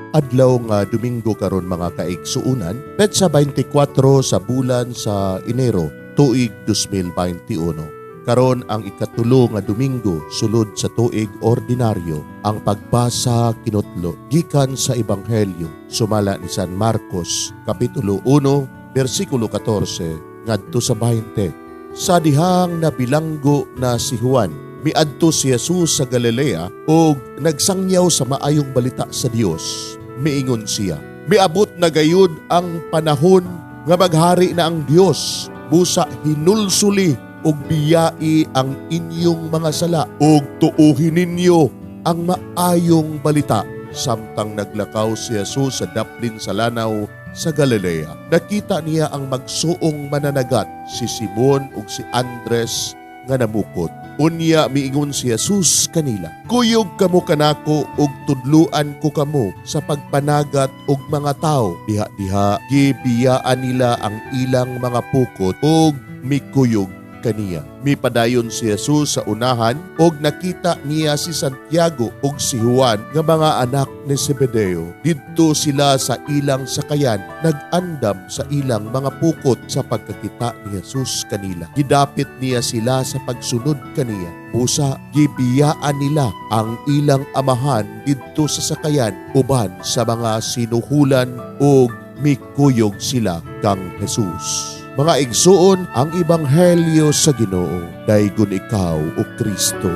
Adlaw nga Domingo karon, mga kaigsuunan, petsa 24 sa bulan sa Enero, tuig 2021. Karon ang ikatulo nga Domingo sulod sa tuig ordinaryo. Ang pagbasa kinutlo gikan sa Ebanghelyo sumala ni San Marcos, kapitulo 1, bersikulo 14 ngadto sa 20. Sa dihang nabilanggo na si Juan, miadto si Jesus sa Galilea ug nagsangyaw sa maayong balita sa Dios. Miingon siya, "Miabot na gayud ang panahon nga maghari na ang Dios. Busa hinulsuli ug biyai ang inyong mga sala ug tuuhin ninyo ang maayong balita." Samtang naglakaw si Jesus sa daplin sa lanaw sa Galilea, nakita niya ang magsuong mananagat, si Simon ug si Andres, nga namukot. Unya miingon si Jesus kanila, "Kuyog kamo kanako ug tudluan ko kamo sa pagpanagat og mga tawo." Diha-diha gibiyaan nila ang ilang mga pukot ug mikuyog kaniya. Mipadayon si Jesus sa unahan ug nakita niya si Santiago ug si Juan nga mga anak ni Zebedeo. Didto sila sa ilang sakayan nag-andam sa ilang mga pukot. Sa pagkakita ni Jesus kanila, gidapit niya sila sa pagsunod kaniya. Busa gibiyaan nila ang ilang amahan didto sa sakayan uban sa mga sinuhulan ug mikuyog sila kang Jesus. Mga igsuon, ang ebanghelyo sa Ginoo. Daygon ikaw, o Kristo.